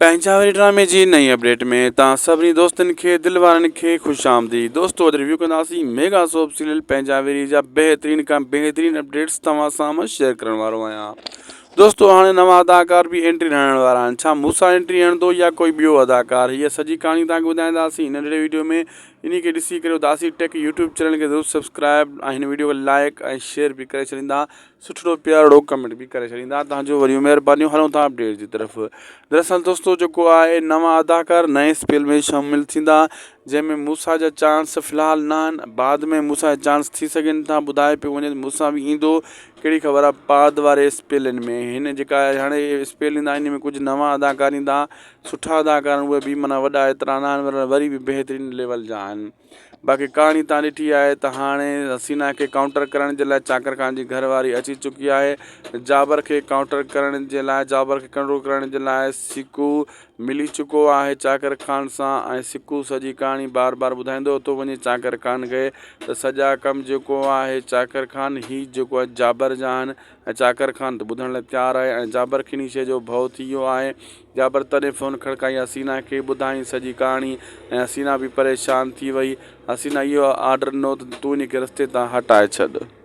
پنهنجا واري ڊرامي جي نئين اپڊيٽ ۾ توهان سڀني دوستن کي دل وارن کي خوش آمديد دوستو اڄ ريويو ڪنداسين ميگا سوپ سيريل پنهنجا ويري جا بهترين کان بهترين اپڊيٽس توهان سان مان شيئر ڪرڻ وارو آهيان دوستو هاڻي نوان اداڪار به انٽري هڻڻ وارا آهن ڇا موسا انٽري هڻندو يا ڪوئي ٻيو اداڪار هيء سڄي ڪهاڻي توهان کي ٻڌائينداسين ننڍڙي ويڊيو ۾ انهي کي ڏسي ڪري اداسي ٽيڪ يوٽيوب چينل کي ضرور سبسڪرائب ۽ هن ويڊيو کي لائڪ ۽ شيئر به ڪري ڇڏيندا سٺڙو پيارڙو ڪمينٽ به ڪري ڇڏيندا توهان جو وڏيون مهربانيون هلون ٿا اپڊيٽ جي طرف دراصل دوستو جيڪو آهي نوان اداڪار نئين اسپيل ۾ شامل ٿيندا جنهن ۾ موسا جا چانس في الحال نه آهن بعد ۾ موسا جا چانس ٿي سگهن ٿا ٻڌايو پيو وڃي موسا به ايندو ڪهڙي خبر آهي بعد واري اسپيلن ۾ هن جيڪا هاڻي اسپيل ايندا ان ۾ ڪجهه نوان اداڪار ايندا سٺا اداڪار اهي به معنيٰ وڏا ايترا نه آهن وري به بهترين ليول جا آهن باقي ڪهاڻي تان ڏٺي آهي ته هاڻي حسينا کي ڪائونٽر ڪرڻ جي لاء چاڪر خان جي گهر واري اچي چڪي آهي جابر کي ڪائونٽر ڪرڻ جي لاء جابر کي ڪنٽرول ڪرڻ جي لاء سڪو ملي چڪو آهي چاڪر خان سان ۽ سڪو سڄي ڪهاڻي بار بار ٻڌائيندو ٿو وڃي چاڪر خان کي ته سڄا ڪم جيڪو آهي چاڪر خان هي جيڪو آهي جابر جا آهن ۽ چاڪر خان ته ٻڌڻ لاء تيار آهي ۽ جابر کي انهي شيء جو ڀؤ ٿي ويو آهي. جابر تڏهن فون کڙڪائي حسينا کي ٻڌائين سڄي ڪهاڻي ۽ حسينا به پريشان ٿي وئي. حسينا اهو آرڊر ڏنو ته تون انهي کي رستي تان هٽائي ڇڏ.